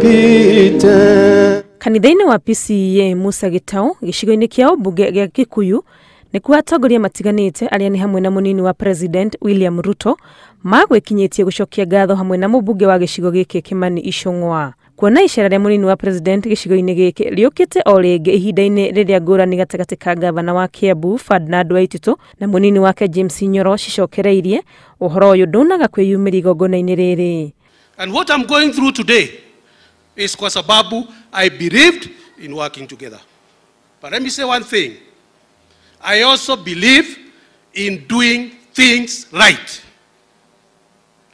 Usinipite. Kanitha-inĩ wa PCEA Musa Gitau gĩcigo-inĩ kĩa ũmbunge gĩa Kikuyu nĩkuo atongoria matiganĩte arĩa nĩ hamwe na mũnini wa President William Ruto magwĩkinyĩtie gũcokia ngatho hamwe na mũmbunge wa gĩcigo gĩkĩ Kimani Ichung'wa. Kuona icera rĩa mũnini wa President gĩcigo-inĩ gĩkĩ rĩũkĩte o rĩngĩ ihinda-inĩ rĩrĩa ngũrani gatagatĩ ka gavana wa Kiambu Ferdinand Waititu na mũnini wake James Nyoro cicokereirie, ũhoro ũyũ ndũnaga kwĩyumĩria igongona-inĩ rĩrĩ. And what I'm going through today is kwa sababu I believed in working together. But let me say one thing. I also believe in doing things right.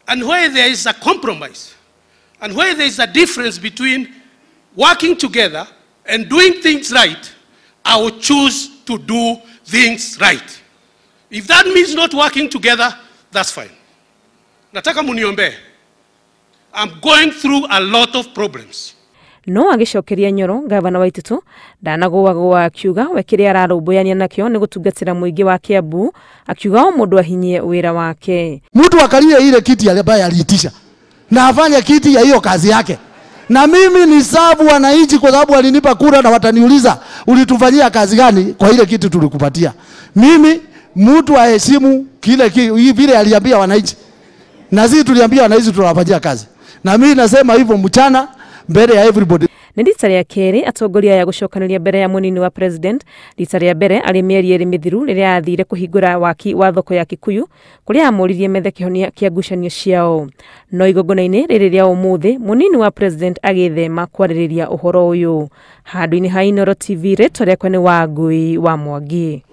And where there is a compromise, and where there is a difference between working together and doing things right, I will choose to do things right. If that means not working together, that's fine. Nataka muniombe. I'm going through a lot of problems. No agĩcokeria Nyoro, gavana Waititu ndanagũagũa akiuga we kĩrĩa ararũmbũyania nakĩo nĩ gũtungatĩra mũingĩ wa Kiambu, akiuga o mũndũ ahinyie wĩra wake. Mtu akalie ile kiti ambaye aliitisha na afanye kiti ya hiyo kazi yake, na mimi ni sabu wananchi kwa sababu walinipa kura na wataniuliza ulitufanyia kazi gani kwa ile kiti tulikupatia. Mimi mtu aheshimu kile vile aliambia wananchi, na sisi tuliambia wananchi tunawafanyia kazi, na mimi nasema hivyo mchana mbele ya everybody. Nĩ rita rĩa kerĩ atongoria aya gũcokanĩria mbere ya mũnini wa President. Rita rĩa mbere arĩ mĩeri ĩrĩ mĩthiru rĩrĩa athire kũhingũra waki wa thoko ya Kikuyu kũrĩa amũririe methe kĩhonia kĩa ngucanio ciao. No igongona-inĩ rĩrĩ rĩa ũmũthĩ mũnini wa President agĩthema kwarĩrĩria ũhoro ũyũ. Handũ-inĩ ha Inooro TV, rĩtwa rĩakwa nĩ Wangui wa Mwangi.